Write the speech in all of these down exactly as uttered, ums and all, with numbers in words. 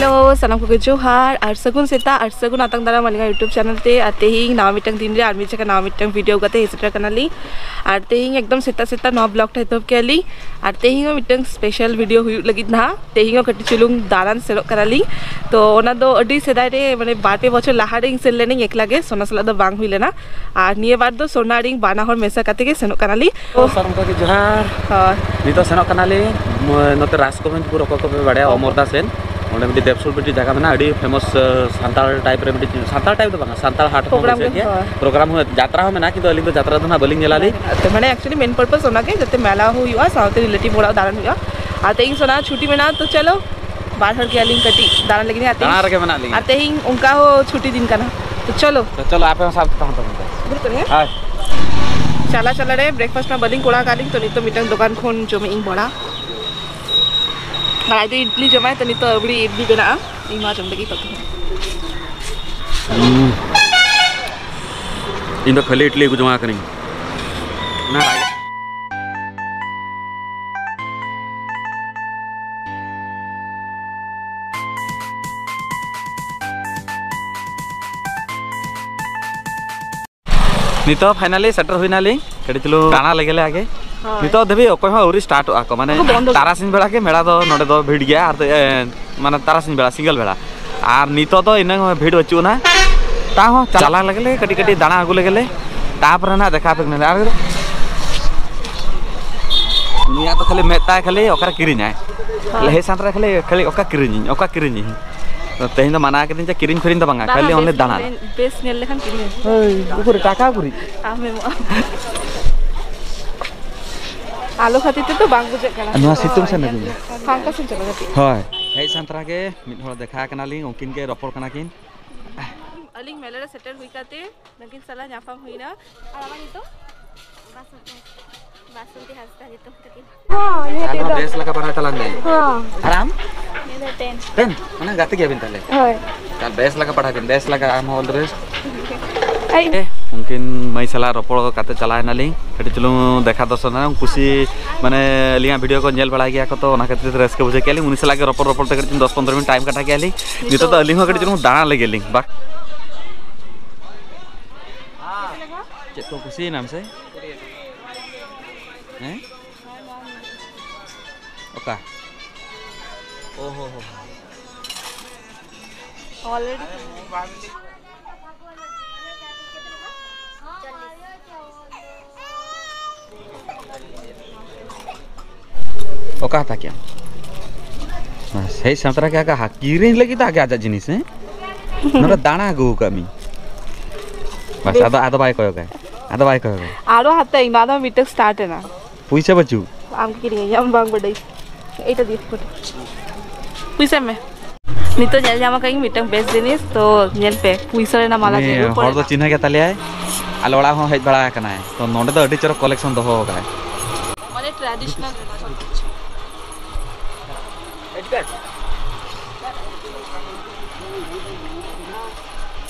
ᱛᱚ ᱥᱟᱱᱟᱢ ᱠᱚᱜᱮ ᱡᱚᱦᱟᱨ ᱟᱨ ᱥᱟᱹᱜᱩᱱ ᱥᱮᱛᱟᱜ ᱟᱨ ᱥᱟᱹᱜᱩᱱ ᱟᱛᱟᱝ ᱫᱟᱨᱟᱢ ᱟᱹᱞᱤᱧᱟᱜ YouTube ᱪᱮᱱᱮᱞ ᱛᱮ᱾ ᱟᱨ ᱛᱮᱦᱮᱧ ᱱᱟᱣᱟ ᱢᱤᱫᱴᱟᱝ ᱫᱤᱱ ᱨᱮ ᱟᱨ ᱢᱤᱫ ᱡᱟᱭᱜᱟ ᱱᱟᱣᱟ ᱢᱤᱫᱴᱟᱝ ᱵᱷᱤᱰᱤᱭᱳ ᱠᱟᱛᱮ ᱦᱮᱡ ᱥᱮᱴᱮᱨ ᱠᱟᱱᱟᱞᱤᱧ᱾ ᱟᱨ ᱛᱮᱦᱮᱧ ᱮᱠᱫᱚᱢ ᱥᱮᱛᱟᱜ ᱥᱮᱛᱟᱜ ᱱᱚᱣᱟ ᱵᱞᱚᱜ ᱴᱷᱮᱱ ᱮᱛᱚᱦᱚᱵ ᱠᱮᱜᱼᱟ ᱞᱤᱧ᱾ ᱟᱨ ᱛᱮᱦᱮᱧ ᱦᱚᱸ ᱢᱤᱫᱴᱟᱝ ᱥᱯᱮᱥᱟᱞ ᱵᱷᱤᱰᱤᱭᱳ ᱦᱩᱭᱩᱜ ᱞᱟᱹᱜᱤᱫ ᱱᱟᱦᱟᱜ᱾ ᱛᱮᱦᱮᱧ ᱦᱚᱸ ᱠᱟᱹᱴᱤᱡ ᱪᱩᱞᱩᱝ ᱫᱟᱬᱟᱱ ᱥᱮᱱᱚᱜ ᱠᱟᱱᱟᱞᱤᱧ᱾ ᱛᱚ ᱚᱱᱟ ᱫᱚ ᱟᱹᱰᱤ ᱥᱮᱫᱟᱭ ᱨᱮ, ᱢᱟᱱᱮ ᱵᱟᱨ ᱯᱮ ᱵᱚᱪᱷᱚᱨ ᱞᱟᱦᱟ ᱨᱮ ᱤᱧ ᱥᱮᱱ ᱞᱮᱱᱟᱧ ᱮᱠᱞᱟ ᱜᱮ, ᱥᱳᱱᱟ ᱥᱟᱞᱟᱜ ᱫᱚ ᱵᱟᱝ ᱦᱩᱭ ᱞᱮᱱᱟ᱾ ᱟᱨ ᱱᱤᱭᱟᱹ ᱵᱟᱨ ᱫᱚ ᱥᱳᱱᱟ ᱟᱨ ᱤᱧ ᱵᱟᱱᱟ ᱦᱚᱲ ᱢᱮᱥᱟ ᱠᱟᱛᱮ ᱜᱮ ᱥᱮᱱᱚᱜ ᱠᱟᱱᱟᱞᱤᱧ᱾ ᱛᱚ ᱥᱟᱨ ᱚᱱᱠᱟ ᱜᱮ ᱡᱚᱦᱟᱨ᱾ ᱦᱳᱭ᱾ ᱱᱤᱛᱚᱜ ᱥᱮᱱᱚᱜ ᱠᱟᱱᱟᱞᱤᱧ ᱢ-, ᱱᱚᱛᱮ ᱨᱟᱡᱽᱜᱚᱵᱤᱱᱫᱽᱯᱩᱨ, ᱚᱠᱚᱭ ᱠᱚᱯᱮ ᱵᱟᱲᱟᱭᱟ, ᱚᱢᱚᱨᱫᱟ ᱥᱮᱱ᱾ ᱚᱸᱰᱮ ᱢᱤᱫᱴᱤᱡ ᱫᱮᱵᱽᱥᱩᱨ ᱢᱤᱫᱴᱤᱡ ᱡᱟᱭᱜᱟ ᱢᱮᱱᱟᱜᱼᱟ, ᱟᱹᱰᱤ ᱯᱷᱮᱢᱟᱥ, ᱥᱟᱱᱛᱟᱲ ᱴᱟᱭᱤᱯ ᱨᱮ ᱢᱤᱫᱴᱤᱡ, ᱥᱟᱱᱛᱟᱲ ᱴᱟᱭᱤᱯ ᱫᱚ ᱵᱟᱝᱟ, ᱥᱟᱱᱛᱟᱲ ᱦᱟᱴ ᱦᱚᱸ ᱯᱨᱳᱜᱨᱟᱢ ᱵᱩᱡᱷᱟᱹᱜ ᱜᱮ, ᱜᱮᱭᱟ᱾ ᱦᱳᱭ᱾ ᱯᱨᱳᱜᱨᱟᱢ ᱦᱚᱸ, ᱡᱟᱛᱨᱟ ᱦᱚᱸ ᱢᱮᱱᱟᱜᱼᱟ, ᱠᱤᱱᱛᱩ ᱟᱹᱞᱤᱧ ᱫᱚ ᱡᱟᱛᱨᱟ ᱫᱚ ᱱᱟᱦᱟᱜ ᱵᱟᱹᱞᱤᱧ ᱧᱮᱞᱟ ᱞᱤᱧ᱾ ᱛᱚ ᱢᱟᱱᱮ actually main purpose ᱚᱱᱟ ᱜᱮ, ᱡᱟᱛᱮ ᱢᱮᱞᱟ ᱦᱚᱸ ᱦᱩᱭᱩᱜᱼᱟ, ᱥᱟᱶᱛᱮ ᱨᱤᱞᱮᱴᱤᱵᱷ ᱚᱲᱟᱜ ᱫᱟᱬᱟᱱ ᱦᱩᱭᱩᱜᱼᱟ᱾ ᱟᱨ ᱛᱮᱦᱮᱧ ᱥᱳᱱᱟ ᱪᱷᱩᱴᱤ ᱢᱮᱱᱟᱜᱼᱟ, ᱛᱚ ᱪᱚᱞᱚ ᱵᱟᱨ ᱦᱚᱲ ᱜᱮᱭᱟᱞᱤᱧ ᱠᱟᱹᱴᱤᱡ ᱫᱟᱬᱟᱱ ᱞᱟᱹᱜᱤᱫ᱾ ᱟᱨ ᱛᱮᱦᱮᱧ, ᱫᱟᱬᱟᱱ ᱨᱮᱜᱮ ᱢᱮᱱᱟᱜ ᱞᱤᱧᱟ᱾ ᱟᱨ ᱛᱮᱦᱮᱧ ᱚᱱᱠᱟ ᱦᱚᱸ ᱪᱷᱩᱴᱤ ᱫᱤᱱ ᱠᱟᱱᱟ, ᱛᱚ ᱪᱚᱞᱚ᱾ ᱛᱚ ᱪᱚᱞᱚ, ᱟᱯᱮ ᱦᱚᱸ ᱥᱟᱶ ᱛᱮ ᱛᱟᱦᱮᱱ ᱛᱟᱵᱚᱱ ᱯᱮ᱾ ᱫᱩᱲᱩᱵ ᱠᱟᱱᱟ? ᱦᱳᱭ᱾ ᱪᱟᱞᱟ ᱪᱟᱞᱟ ᱨᱮ breakfast ᱢᱟ ᱵᱟᱹᱞᱤᱧ ᱠᱚᱨᱟᱣ ᱠᱟᱜ ᱞᱤᱧ, ᱛᱚ ᱱᱤᱛᱚᱜ ᱢᱤᱫᱴᱟᱝ ᱫᱚᱠᱟᱱ ᱠᱷᱚᱱ ᱡᱚᱢᱮᱜ ᱤᱧ ᱵᱚᱲᱟ᱾ ᱟᱨ ᱟᱡ ᱫᱚ ᱤᱰᱞᱤ ᱡᱚᱢᱟᱭ, ᱛᱚ ᱱᱤᱛᱚᱜ ᱟᱹᱣᱲᱤ ᱤᱰᱞᱤ ᱵᱮᱱᱟᱜᱼᱟ, ᱤᱧ ᱢᱟ ᱡᱚᱢ ᱞᱟᱹᱜᱤᱫ ᱛᱚᱛᱚ᱾ ᱦᱩᱸ᱾ ᱤᱧ ᱫᱚ ᱠᱷᱟᱹᱞᱤ ᱤᱰᱞᱤ ᱟᱹᱜᱩ ᱡᱚᱝᱟ ᱠᱟᱹᱱᱟᱹᱧ᱾ ᱚᱱᱟ ᱨᱟᱜ ᱱᱤᱛᱚᱜ finally ᱥᱮᱴᱮᱨ ᱦᱩᱭᱱᱟᱞᱤᱧ, ᱠᱟᱹᱴᱤᱡ ᱪᱩᱞᱩᱝ ᱫᱟᱬᱟ ᱞᱮᱜᱮ ᱞᱮ ᱟᱜᱮ᱾ ᱦᱳᱭ᱾ ᱱᱤᱛᱚᱜ ᱫᱷᱟᱹᱵᱤᱡ ᱚᱠᱚᱭ ᱦᱚᱸ ᱟᱹᱣᱨᱤ ᱥᱴᱟᱨᱴᱚᱜᱼᱟ ᱠᱚ, ᱢᱟᱱᱮ ᱵᱚᱱᱫᱚ ᱜᱮ᱾ ᱛᱟᱨᱟᱥᱤᱧ ᱵᱮᱲᱟ ᱜᱮ ᱢᱮᱞᱟ ᱫᱚ ᱱᱚᱰᱮ ᱫᱚ ᱵᱷᱤᱲ ᱜᱮᱭᱟ, ᱟᱨ ᱫᱚ, ᱮ, ᱢᱟᱱᱮ ᱛᱟᱨᱟᱥᱤᱧ ᱵᱮᱲᱟ, ᱥᱤᱸᱜᱟᱹᱲ ᱵᱮᱲᱟ, ᱟᱨ ᱱᱤᱛᱚᱜ ᱫᱚ ᱤᱱᱟᱹᱝ ᱵᱷᱤᱲ ᱵᱟᱹᱪᱩᱜ ᱟᱱᱟ᱾ ᱛᱟᱣ ᱦᱚᱸ ᱪᱟᱞᱟᱣ ᱞᱮᱜᱮ ᱞᱮ, ᱠᱟᱹᱴᱤᱡ ᱠᱟᱹᱴᱤᱡ ᱫᱟᱬᱟ ᱟᱹᱜᱩ ᱞᱮᱜᱮ ᱞᱮ, ᱛᱟᱯᱚᱨᱮ ᱱᱟᱦᱟᱜ ᱫᱮᱠᱷᱟ ᱟᱯᱮ ᱠᱟᱱᱟ᱾ ᱟᱨ ᱱᱩᱭᱟᱜ ᱫᱚ ᱠᱷᱟᱹᱞᱤ ᱢᱮᱫ ᱛᱟᱭ ᱠᱷᱟᱹᱞᱤ ᱚᱠᱟᱨᱮ ᱠᱤᱨᱤᱧᱟᱭ, ᱦᱳᱭ᱾ ᱦᱮᱡ ᱥᱟᱱᱛᱟᱲ ᱠᱷᱟᱹᱞᱤ, ᱠᱷᱟᱹᱞᱤ ᱚᱠᱟ ᱠᱤᱨᱤᱧᱤᱧ, ᱚᱠᱟ ᱠᱤᱨᱤᱧᱤᱧ᱾ ᱛᱮᱦᱮᱧ ᱫᱚ ᱢᱟᱱᱟ ᱠᱤᱫᱤᱧ ᱡᱮ ᱠᱤᱨᱤᱧ ᱯᱷᱤᱨᱤᱧ ᱫᱚ ᱵᱟᱝᱟ, ᱵᱟᱝᱟ, ᱠᱷᱟᱹᱞᱤ ᱚᱱᱞᱤ ᱵᱮᱥ ᱫᱟᱬᱟᱱ᱾ ᱧᱮᱞ ᱞᱮᱱ-, ᱵᱮᱥ ᱧᱮᱞ ᱞᱮᱠᱷᱟᱱ ᱠᱤᱨᱤᱧ ᱟᱹᱧ᱾ ᱦᱳᱭ, ᱩᱠᱩᱨ ᱴᱟᱠᱟ ᱩᱠᱩᱨᱤᱡ? ᱟᱢ ᱮᱢᱚᱜ ᱟᱢ᱾ ᱟᱞᱚ ᱠᱷᱟᱹᱛᱤᱨ ᱛᱮᱫᱚ ᱵᱟᱝ ᱵᱩᱡᱷᱟᱹᱜ ᱠᱟᱱᱟ᱾ ᱟᱨ ᱱᱚᱣᱟ ᱥᱤᱛᱩᱝ ᱥᱮ ᱱᱟᱹᱰᱨᱤ? ᱯᱷᱟᱝᱠᱟ ᱥᱮᱱ ᱪᱟᱞᱟᱜ ᱠᱟᱹᱴᱤᱡ᱾ ᱦᱳᱭ᱾ ᱦᱮᱡ ᱥᱟᱱᱛᱟᱲ ᱜᱮ ᱢᱤᱫ ᱦᱚᱲ ᱫᱮᱠᱷᱟ ᱠᱟᱱᱟᱞᱤᱧ, ᱩᱱᱠᱤᱱ ᱜᱮ ᱨᱚᱯᱚᱲ ᱠᱟᱱᱟ ᱠᱤᱱ᱾ ᱟᱹᱞᱤᱧ ᱢᱮᱞᱟ ᱨᱮ ᱥᱮᱴᱮᱨ ᱦᱩᱭ ᱠᱟᱛᱮ ᱱᱩᱠᱤᱱ ᱥᱟᱞᱟᱜ ᱧᱟᱯᱟᱢ ᱦᱩᱭᱱᱟ᱾ ᱟᱨ ᱟᱢᱟᱜ ᱧᱩᱛᱩᱢ? ᱵᱟᱥᱚᱱᱛᱤ᱾ ᱵᱟᱥᱚᱱᱛᱤ ᱦᱟᱸᱥᱫᱟ ᱧᱩᱛᱩᱢ ᱛᱟᱹᱠᱤᱱ᱾ ᱦᱚᱸ, ᱱᱤᱦᱟᱹᱛᱤ ᱟᱨ ᱫᱚ᱾ ᱵᱮᱥ ᱞᱮᱠᱟ ᱯᱟᱲᱦᱟᱣ ᱛᱟᱞᱟᱝ ᱢᱮ᱾ ᱦᱚᱸ᱾ ᱟᱨ ᱟᱢ? ᱤᱧ ᱫᱚ ten᱾ Ten? ᱢᱟᱱᱮ ᱜᱟᱛᱮ ᱜᱮᱭᱟᱵᱤᱱ ᱛᱟᱦᱞᱮ? ᱦᱳᱭ᱾ ᱛᱟᱦᱞᱮ ᱵᱮᱥ ᱞᱮᱠᱟ ᱯᱟᱲᱦᱟᱣ ᱵᱤᱱ, ᱵᱮᱥ ᱞᱮᱠᱟ, ᱟᱢ ᱦᱚᱸ all the best᱾ ᱟᱭ᱾ ᱮ, ᱩᱱᱠᱤᱱ ᱢᱟᱹᱭ ᱥᱟᱞᱟᱜ ᱨᱚᱯᱚᱲ ᱠᱟᱛᱮ ᱪᱟᱞᱟᱣ ᱮᱱᱟᱞᱤᱧ, ᱠᱟᱹᱴᱤᱡ ᱪᱩᱞᱩᱝ ᱫᱮᱠᱷᱟ ᱫᱚᱨᱥᱚᱱ ᱮᱱᱟ᱾ ᱠᱩᱥᱤ, ᱢᱟᱱᱮ ᱟᱹᱞᱤᱧᱟᱜ ᱵᱷᱤᱰᱤᱭᱳ ᱠᱚ ᱧᱮᱞ ᱵᱟᱲᱟᱭ ᱜᱮᱭᱟ ᱠᱚ, ᱛᱚ ᱚᱱᱟ ᱠᱷᱟᱹᱛᱤᱨ ᱛᱮ ᱨᱟᱹᱥᱠᱟᱹ ᱵᱩᱡᱷᱟᱹᱣ ᱠᱮᱫ ᱞᱤᱧ᱾ ᱩᱱᱤ ᱥᱟᱞᱟᱜ ᱜᱮ ᱨᱚᱯᱚᱲ ᱨᱚᱯᱚᱲ ᱛᱮ ᱠᱟᱹᱴᱤᱡ ᱪᱩᱞᱩᱝ ᱫᱚᱥ ᱯᱚᱱᱨᱚ ᱢᱤᱱᱤᱴ ᱴᱟᱭᱤᱢ ᱠᱟᱴᱟ ᱠᱮᱫ ᱞᱤᱧ᱾ ᱱᱤᱛᱚᱜ ᱫᱚ ᱟᱹᱞᱤᱧ ᱦᱚᱸ ᱠᱟᱹᱴᱤᱡ ᱪᱩᱞᱩᱝ ᱫᱟᱬᱟᱱ ᱞᱟᱹᱜᱤᱫ ᱞᱤᱧ᱾ ᱵᱟ-, ᱪᱮᱫ ᱠᱚ ᱠᱩᱥᱤᱭᱮᱱᱟᱢ ᱥᱮ? ᱦᱮᱸ? ᱚᱠᱟ? ᱚ ᱦᱚ ᱦᱚ᱾ Already. ᱚᱠᱟ ᱦᱟᱛᱟᱣ ᱠᱮᱜᱼᱟᱢ? ᱦᱮᱡ ᱥᱮᱸᱫᱽᱨᱟ ᱠᱮᱜᱼᱟ, ᱠᱤᱨᱤᱧ ᱞᱟᱹᱜᱤᱫ ᱫᱚ ᱟᱜᱮ ᱟᱡᱟᱜ ᱡᱤᱱᱤᱥ, ᱦᱮᱸ? ᱱᱚᱰᱮ ᱫᱟᱬᱟ ᱟᱹᱜᱩ ᱟᱠᱟᱫ ᱢᱤᱧ᱾ ᱵᱟᱥ, ᱵᱮᱥ᱾ ᱟᱫᱚ, ᱟᱫᱚ ᱵᱟᱭ ᱠᱚᱭᱚᱜᱟᱭ᱾ ᱟᱫᱚ ᱵᱟᱭ ᱠᱚᱭᱚᱜᱟᱭ᱾ ᱟᱨᱚ ᱦᱟᱛᱟᱣ ᱤᱧ, ᱱᱚᱣᱟ ᱫᱚ ᱢᱤᱫᱴᱟᱝ start ᱮᱱᱟ᱾ ᱯᱩᱭᱥᱟᱹ ᱵᱟᱹᱪᱩᱜ᱾ ᱟᱢ ᱠᱤᱨᱤᱧ ᱟᱢ ᱵᱟᱝ ᱵᱟᱰᱟᱭ᱾ ᱮᱭᱴᱟ ᱫᱤᱭᱮ ᱯᱷᱳᱴᱳ᱾ ᱯᱩᱭᱥᱟᱹ ᱢᱮ᱾ ᱱᱤᱛᱚᱜ ᱧᱮᱞ ᱧᱟᱢ ᱟᱠᱟᱫ ᱤᱧ ᱢᱤᱫᱴᱟᱝ ᱵᱮᱥ ᱡᱤᱱᱤᱥ, ᱛᱚ ᱧᱮᱞ ᱯᱮ, ᱯᱩᱭᱥᱟᱹ ᱨᱮᱱᱟᱜ ᱢᱟᱞᱟ ᱩᱱᱤ ᱡᱟᱹᱨᱩᱲ ᱦᱚᱲ ᱫᱚ ᱯᱚᱲᱮᱱᱟ᱾ ᱪᱤᱱᱦᱟᱹ ᱜᱮ ᱛᱟᱞᱮᱭᱟᱭ, ᱟᱞᱮ ᱚᱲᱟᱜ ᱦᱚᱸ ᱦᱮᱡ ᱵᱟᱲᱟ ᱟᱠᱟᱱᱟᱭ, ᱛᱚ ᱱᱚᱰᱮ ᱫᱚ ᱟᱹᱰᱤ ᱪᱚᱨᱚᱠ collection ᱫᱚᱦᱚ ᱟᱠᱟᱫᱟᱭ᱾ ᱢᱟᱱᱮ traditional ᱨᱮᱱᱟᱜ ᱡᱚᱛᱚ ᱠᱤᱪᱷᱩ᱾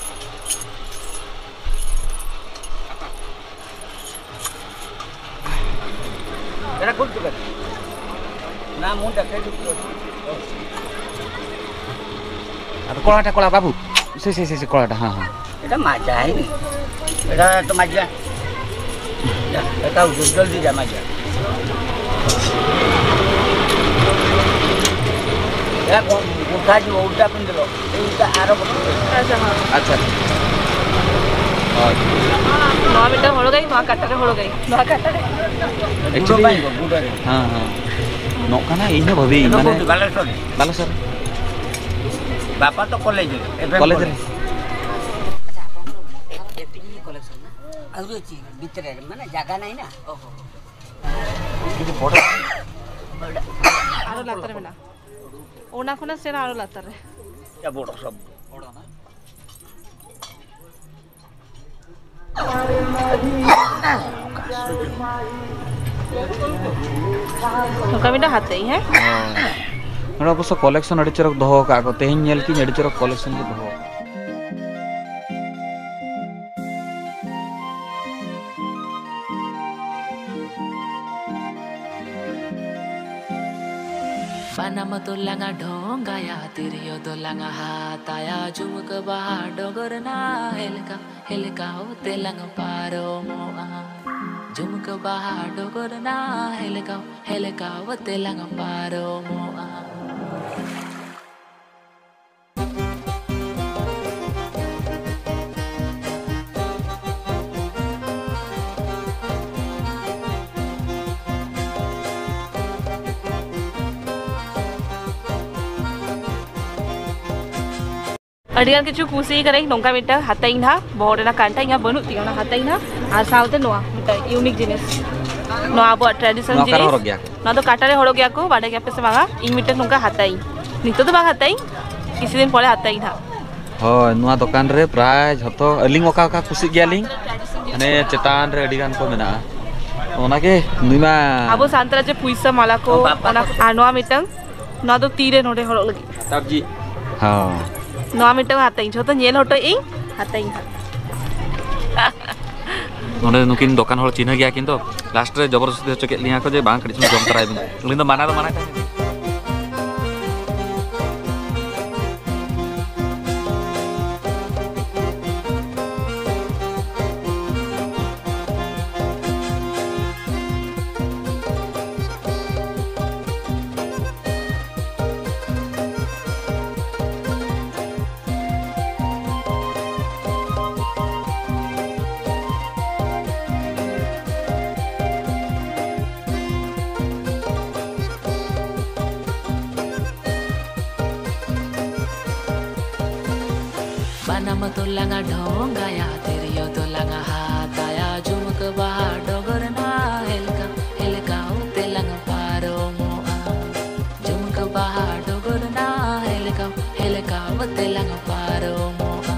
এটা খুলতে পারি না, মুন্ডা কেটে দিল। আর কলাটা কলা বাবু, সে সে সে সে কলাটা, হ্যাঁ হ্যাঁ। এটা মাজা হয়নি, এটা তো মাজা। যা, এটা জলদি যা মাজা। এটা গো-, গোটা যে ওটা পিন দিল, এইটা আরো গোটা। ᱟᱪᱪᱷᱟ, ᱦᱚᱸ᱾ ᱟᱪᱪᱷᱟ᱾ ᱦᱳᱭ᱾ ᱱᱚᱣᱟ ᱢᱤᱫᱴᱟᱝ ᱦᱚᱨᱚᱜᱟᱹᱧ, ᱱᱚᱣᱟ ᱠᱟᱴᱟ ᱨᱮ ᱦᱚᱨᱚᱜᱟᱹᱧ, ᱱᱚᱣᱟ ᱠᱟᱴᱟ ᱨᱮ᱾ Actually, ᱵᱟᱝ, ᱜᱩᱰᱟᱹ ᱨᱮ᱾ ᱦᱮᱸ, ᱦᱮᱸ᱾ ᱱᱚᱝᱠᱟᱱᱟ ᱤᱧ ᱦᱚᱸ ᱵᱷᱟᱹᱵᱤᱭᱟᱹᱧ, ᱮᱠᱫᱚᱢ ᱢᱟᱱᱮ ᱵᱟᱞᱮᱥᱚᱨ ᱨᱮ᱾ ᱵᱟᱞᱮᱥᱚᱨ᱾ ᱵᱟᱯᱟ ᱛᱚ ᱠᱚᱞᱮᱡᱽ ᱨᱮ, ᱮᱯᱷ ᱮᱢ ᱠᱚᱞᱮᱡᱽ ᱨᱮ᱾ ᱠᱚᱞᱮᱡᱽ᱾ ᱟᱹᱣᱨᱤ ᱪᱮᱫ ᱵᱷᱤᱛᱨᱤ ᱨᱮ, ᱢᱟᱱᱮ ᱡᱟᱭᱜᱟ ᱱᱟᱭ ᱱᱟ᱾ ᱟᱨᱚ ᱞᱟᱛᱟᱨ ᱨᱮ ᱢᱮᱱᱟᱜᱼᱟ᱾ ᱚᱱᱟ ᱠᱷᱚᱱᱟᱜ ᱥᱮᱬᱟ ᱟᱨᱚ ᱞᱟᱛᱟᱨ ᱨᱮ᱾ ᱪᱟ ᱵᱚᱲ ᱥᱚᱵ᱾ ᱱᱚᱝᱠᱟ ᱢᱤᱫᱴᱟᱝ ᱦᱟᱛᱮ, ᱦᱮᱸ? ᱦᱳᱭ᱾ ᱱᱚᱰᱮ ᱚᱵᱚᱥᱥᱚ collection ᱟᱹᱰᱤ ᱪᱚᱨᱚᱠ ᱫᱚᱦᱚ ᱟᱠᱟᱫ ᱠᱚ᱾ ᱛᱮᱦᱮᱧ ᱧᱮᱞ ᱠᱤᱧ ᱟᱹᱰᱤ ᱪᱚᱨᱚᱠ collection ᱠᱚ ᱫᱚᱦᱚ ᱟᱠᱟᱫ᱾ ᱰᱷᱚᱝᱜᱟᱭᱟ ᱛᱤᱨᱭᱳ ᱫᱚ ᱞᱟᱝ ᱦᱟᱛᱟᱭᱟ, ᱡᱷᱩᱢᱠᱟᱹ ᱵᱟᱦᱟ ᱰᱚᱜᱚᱨ ᱱᱟ ᱦᱮᱞᱠᱟ, ᱦᱮᱞᱠᱟᱣ ᱛᱮ ᱞᱟᱝ ᱯᱟᱨᱚᱢᱚᱜᱼᱟ᱾ ᱡᱷᱩᱢᱠᱟᱹ ᱵᱟᱦᱟ ᱰᱚᱜᱚᱨ ᱱᱟ ᱦᱮᱞᱠᱟᱣ, ᱦᱮᱞᱠᱟᱣ ᱛᱮ ᱞᱟᱝ ᱯᱟᱨᱚᱢᱚᱜᱼᱟ᱾ ᱟᱹᱰᱤ ᱜᱟᱱ ᱠᱤᱪᱷᱩ ᱠᱩᱥᱤ ᱠᱟᱱᱟᱧ, ᱱᱚᱝᱠᱟ ᱢᱤᱫᱴᱟᱝ ᱦᱟᱛᱟᱣ ᱤᱧ ᱱᱟᱦᱟᱜ, ᱵᱚᱦᱚᱜ ᱨᱮᱱᱟᱜ ᱠᱟᱱᱴᱷᱟ ᱤᱧᱟᱹᱜ ᱵᱟᱹᱱᱩᱜ ᱛᱤᱧᱟᱹ, ᱚᱱᱟ ᱦᱟᱛᱟᱣ ᱤᱧ ᱱᱟᱦᱟᱜ᱾ ᱟᱨ ᱥᱟᱶᱛᱮ ᱱᱚᱣᱟ ᱢᱤᱫᱴᱟᱝ unique ᱡᱤᱱᱤᱥ, ᱱᱚᱣᱟ ᱟᱵᱚᱣᱟᱜ traditional ᱱᱚᱣᱟ ᱚᱠᱟᱨᱮ ᱡᱤᱱᱤᱥ᱾ ᱦᱚᱨᱚᱜ ᱜᱮᱭᱟ ᱠᱚ? ᱱᱚᱣᱟ ᱫᱚ ᱠᱟᱴᱟ ᱨᱮ ᱦᱚᱨᱚᱜ ᱜᱮᱭᱟ ᱠᱚ, ᱵᱟᱰᱟᱭ ᱜᱮᱭᱟ ᱯᱮ ᱥᱮ ᱵᱟᱝᱟ? ᱤᱧ ᱢᱤᱫᱴᱟᱝ ᱱᱚᱝᱠᱟ ᱦᱟᱛᱟᱣ ᱤᱧ, ᱱᱤᱛᱚᱜ ᱫᱚ ᱵᱟᱝ ᱦᱟᱛᱟᱣ ᱤᱧ, ᱠᱤᱪᱷᱩ ᱫᱤᱱ ᱯᱚᱨᱮ ᱦᱟᱛᱟᱣ ᱤᱧ ᱱᱟᱦᱟᱜ᱾ ᱦᱳᱭ, ᱱᱚᱣᱟ ᱫᱚᱠᱟᱱ ᱨᱮ ᱯᱨᱟᱭ ᱡᱷᱚᱛᱚ, ᱟᱹᱞᱤᱧ ᱚᱠᱟ ᱚᱠᱟ ᱠᱩᱥᱤᱜ ᱜᱮᱭᱟᱞᱤᱧ, ᱦᱟᱱᱮ ᱪᱮᱛᱟᱱ ᱨᱮ ᱟᱹᱰᱤ ᱜᱟᱱ ᱠᱚ ᱢᱮᱱᱟᱜᱼᱟ᱾ ᱚᱱᱟᱜᱮ ᱱᱩᱭ ᱢᱟ ᱟᱵᱚ ᱥᱟᱱᱛᱟᱲᱟᱜ ᱡᱮ ᱯᱩᱭᱥᱟᱹ ᱢᱟᱞᱟ ᱠᱚ, ᱚᱱᱟ ᱠᱚ, ᱟᱨ ᱱᱚᱣᱟ ᱢᱤᱫᱴᱟᱝ, ᱱᱚᱣᱟ ᱫᱚ ᱛᱤ ᱨᱮ ᱱᱚᱰᱮ ᱦᱚᱨᱚᱜ ᱞᱟᱹᱜᱤᱫ᱾ ᱥᱟᱵᱡᱤ᱾ ᱦᱚᱸ᱾ ᱱᱚᱣᱟ ᱢᱤᱫᱴᱟᱝ ᱦᱟᱛᱟᱣ ᱤᱧ, ᱡᱷᱚᱛᱚ ᱧᱮᱞ ᱦᱚᱴᱚ ᱤᱧ, ᱦᱟᱛᱟᱣ ᱤᱧ ᱦᱟᱸᱜ᱾ ᱱᱚᱰᱮ ᱱᱩᱠᱤᱱ ᱫᱚᱠᱟᱱ ᱦᱚᱲ ᱪᱤᱱᱦᱟᱹ ᱜᱮᱭᱟ ᱠᱤᱱ ᱛᱚ, last ᱨᱮ ᱡᱚᱵᱚᱨᱫᱚᱥᱛᱤ ᱦᱚᱪᱚ ᱠᱮᱫ ᱞᱤᱧᱟ ᱠᱚ ᱡᱮ, "ᱵᱟᱝ, ᱠᱟᱹᱴᱤᱡ ᱪᱩᱞᱩᱝ ᱡᱚᱢ ᱛᱟᱨᱟᱭ ᱵᱤᱱ᱾" ᱟᱹᱞᱤᱧ ᱫᱚ ᱢᱟᱱᱟ ᱫᱚ ᱢᱟᱱᱟ ᱠᱟᱜ ᱞᱤᱧ᱾ ᱵᱟᱱᱟᱢ ᱫᱚ ᱞᱟᱝ ᱰᱷᱚᱝᱜᱟᱭᱟ, ᱛᱤᱨᱭᱳ ᱫᱚ ᱞᱟᱝ ᱦᱟᱛᱟᱭᱟ, ᱡᱷᱩᱢᱠᱟᱹ ᱵᱟᱦᱟ ᱰᱚᱜᱚᱨ ᱱᱟ ᱦᱮᱞᱠᱟ, ᱦᱮᱞᱠᱟᱣ ᱛᱮ ᱞᱟᱝ ᱯᱟᱨᱚᱢᱚᱜᱼᱟ᱾ ᱡᱷᱩᱢᱠᱟᱹ ᱵᱟᱦᱟ ᱰᱚᱜᱚᱨ ᱱᱟ ᱦᱮᱞᱠᱟᱣ, ᱦᱮᱞᱠᱟᱣ ᱛᱮ ᱞᱟᱝ ᱯᱟᱨᱚᱢᱚᱜᱼᱟ᱾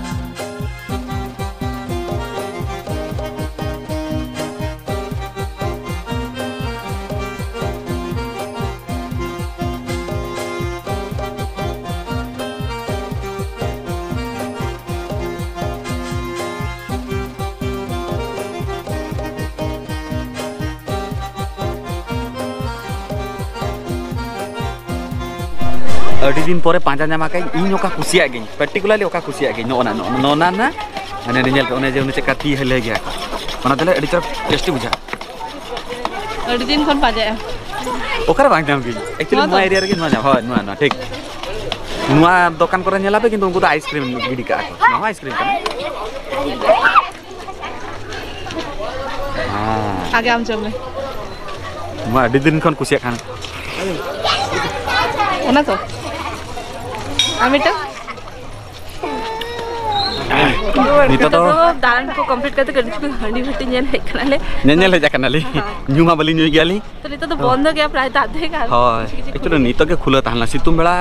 ᱟᱹᱰᱤ ᱫᱤᱱ ᱯᱚᱨᱮ ᱯᱟᱸᱡᱟ ᱧᱟᱢ ᱟᱠᱟᱫᱟᱹᱧ, ᱤᱧ ᱚᱠᱟ ᱠᱩᱥᱤᱭᱟᱜ ᱜᱤᱧ, particularly ᱚᱠᱟ ᱠᱩᱥᱤᱭᱟᱜ ᱜᱤᱧ, ᱱᱚᱜᱼᱚ ᱱᱟ, ᱱᱚᱜᱼᱚ ᱱᱟ, ᱱᱚᱜᱼᱚ ᱱᱟ, ᱢᱟᱱᱮ ᱧᱮᱞ ᱯᱮ, ᱚᱱᱮ ᱡᱮ ᱩᱱᱤ ᱪᱮᱫᱠᱟ ᱛᱤ ᱦᱤᱞᱟᱹᱣ ᱜᱮᱭᱟ ᱠᱚ, ᱚᱱᱟ ᱛᱟᱦᱞᱮ ᱟᱹᱰᱤ ᱪᱚᱨᱚᱠ tasty ᱵᱩᱡᱷᱟᱹᱜᱼᱟ᱾ ᱟᱹᱰᱤ ᱫᱤᱱ ᱠᱷᱚᱱ ᱯᱟᱸᱡᱟᱭᱟ᱾ ᱚᱠᱟᱨᱮ ᱵᱟᱝ ᱧᱟᱢ ᱜᱤᱧ? Actually ᱱᱚᱣᱟ ᱱᱚᱣᱟ ᱫᱚ? Area ᱨᱮᱜᱮ ᱱᱚᱣᱟ ᱧᱟᱢ, ᱦᱳᱭ, ᱱᱚᱣᱟ, ᱱᱚᱣᱟ, ᱴᱷᱤᱠ᱾ ᱱᱚᱣᱟ ᱫᱚᱠᱟᱱ ᱠᱚᱨᱮ ᱧᱮᱞᱟᱯᱮ, ᱠᱤᱱᱛᱩ ᱩᱱᱠᱩ ᱫᱚ ice cream ᱜᱤᱰᱤ ᱠᱟᱜᱼᱟ ᱠᱚ᱾ ᱱᱚᱣᱟ ᱦᱚᱸ ice cream ᱠᱟᱱᱟ᱾ ᱦᱮᱸ᱾ ᱟᱜᱮ ᱟᱢ ᱡᱚᱢ ᱢᱮ᱾ ᱱᱚᱣᱟ ᱟᱹᱰᱤ ᱫᱤᱱ ᱠᱷᱚᱱ ᱠᱩᱥᱤᱭᱟᱜ ᱠᱟᱱ᱾ ᱚᱱᱟ ᱛᱚ? ᱟᱨ ᱢᱤᱫᱴᱟᱝ? ᱱᱤᱛᱚᱜ ᱫᱚ ᱫᱟᱬᱟᱱ ᱠᱚ complete ᱠᱟᱛᱮ ᱠᱟᱹᱴᱤᱡ ᱪᱩᱞᱩᱝ ᱦᱟᱺᱰᱤ ᱵᱷᱟᱹᱴᱤ ᱧᱮᱞ ᱦᱮᱡ ᱠᱟᱱᱟᱞᱮ᱾ ᱧᱮᱧᱮᱞ ᱦᱮᱡ ᱟᱠᱟᱱᱟᱞᱮ᱾ ᱦᱮᱸ᱾ ᱧᱩ ᱢᱟ ᱵᱟᱹᱞᱤᱧ ᱧᱩᱭ ᱜᱮᱭᱟᱞᱤᱧ᱾ ᱛᱚ ᱱᱤᱛᱚᱜ ᱫᱚ ᱵᱚᱱᱫᱚ ᱜᱮᱭᱟ ᱯᱨᱟᱭ ᱫᱟᱜ ᱛᱮ, ᱟᱨ ᱦᱳᱭ, ᱠᱤᱪᱷᱩ ᱠᱤᱪᱷᱩ actually ᱱᱤᱛᱚᱜ ᱜᱮ ᱠᱷᱩᱞᱟᱹ ᱛᱟᱦᱮᱸ ᱞᱮᱱᱟ, ᱥᱤᱛᱩᱝ ᱵᱮᱲᱟ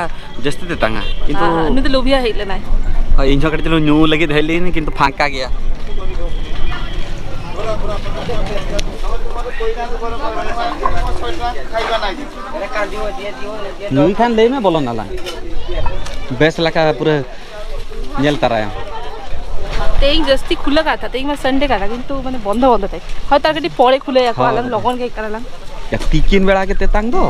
ᱡᱟᱹᱥᱛᱤ ᱛᱮ ᱛᱟᱝᱟ, ᱠᱤᱱᱛᱩ ᱦᱮᱸ, ᱩᱱᱤ ᱫᱚ ᱞᱩᱵᱷᱤᱭᱟ ᱦᱮᱡ ᱞᱮᱱᱟᱭ᱾ ᱦᱳᱭ, ᱤᱧ ᱦᱚᱸ ᱠᱟᱹᱴᱤᱡ ᱪᱩᱞᱩᱝ ᱧᱩ ᱞᱟᱹᱜᱤᱫ ᱦᱮᱡ ᱞᱮᱱᱟᱹᱧ, ᱠᱤᱱᱛᱩ ᱯᱷᱟᱸᱠᱟ ᱜᱮᱭᱟ᱾ ᱧᱩᱭ ᱠᱷᱟᱱ ᱞᱟᱹᱭ ᱢᱮ, ᱵᱚᱞᱚᱱ ᱟᱞᱟᱝ ᱵᱮᱥ ᱞᱮᱠᱟ ᱯᱩᱨᱟᱹ ᱧᱮᱞ ᱛᱟᱨᱟᱭᱟᱢ᱾ ᱛᱮᱦᱮᱧ ᱡᱟᱹᱥᱛᱤ ᱠᱷᱩᱞᱟᱹ ᱠᱟᱜ ᱛᱟᱦᱮᱸ, ᱛᱮᱦᱮᱧ ᱢᱟ Sunday ᱠᱟᱱᱟ, ᱠᱤᱱᱛᱩ ᱢᱟᱱᱮ ᱵᱚᱱᱫᱚ ᱵᱚᱱᱫᱚ ᱛᱟᱦᱮᱸ᱾ ᱦᱚᱭᱛᱚ ᱟᱨ ᱠᱟᱹᱴᱤᱡ ᱯᱚᱨᱮ ᱠᱷᱩᱞᱟᱹᱭᱟᱠᱚ, ᱦᱳᱭ᱾ ᱟᱞᱟᱝ ᱞᱚᱜᱚᱱ ᱜᱮ ᱦᱮᱡ ᱠᱟᱱᱟ ᱞᱟᱝ᱾ ᱭᱟ, ᱛᱤᱠᱤᱱ ᱵᱮᱲᱟ ᱜᱮ ᱛᱮᱛᱟᱝ ᱫᱚ᱾